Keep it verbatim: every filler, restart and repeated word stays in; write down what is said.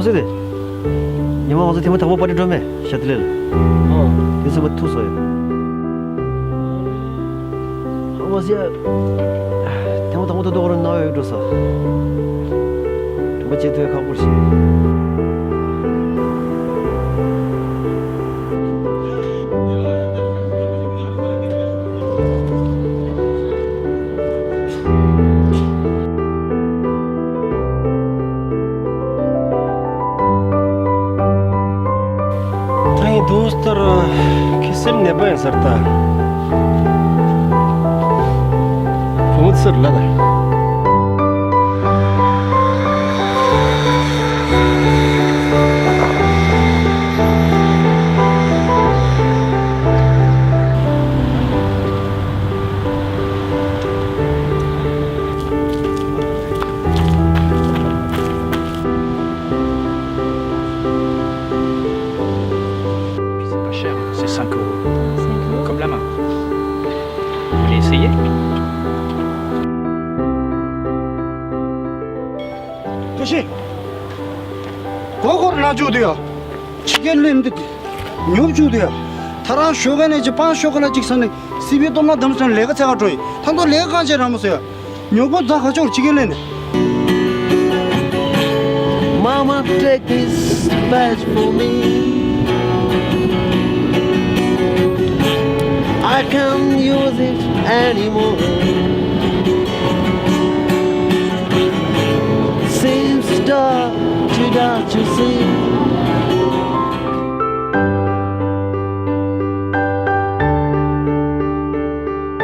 ཟེར་ཏེ། ཉི་མ་ང་ཚོ་ཐེངས་མ་དང་པོ་པར་ཊི་འགྲོ་མེད་ཤ་ཏི་ལེ་ལ། ཨོ། དེ་ཚོ་མ་ཐུག་སོང་ཡ། ཧ་མ་སི་ཡ། ཐེངས་མ་དང་པོ་ཐུག་དུས་ཁོ་རང་ནང་ཡོད་འགྲོ་ས། དྲན་པ་བརྗེད་ཐུབ་ཡ་ཁག་པོ་ཞིག་ད་ཡིན་དུས་ལྟར་ཁྱི་སེམས་ནད་པ་ཡིན་ས་རེད་ད། བུ་མོ་ཚུར་ལ་ད། C'est pas cher, c'est cinq euros. Cinq euros ? Comme la main. Vous voulez essayer ? བཀྲ་ཤིས། གོ་སྐོར་ལ་འཇུག་དུས་ཡ། ཕྱི་རྒྱལ་ལས་འདི་ཉོབ་བཅུག་དུས་ཡ། ད་རང་ཞོགས་ཀ་ནས་ཅི་སྤང་ཞོགས་ཀ་ལ་ཅིག་ས་ནས་སི་པི་སྟོབས་ན་དམ་སོང་ལས་ཀ་ཚད་ག་འགྲོ་ཡིན། ད་དུང་ལས་ཀ་གང་བྱེད་རང་མོ་ཟེར་ཡ། ཉོབ་པོ་རྫ་ག་ཅོག་ཕྱི་རྒྱལ་ལས་ནས། Mama, take this badge for me. I can't use it anymore. Seems dark, too dark to see.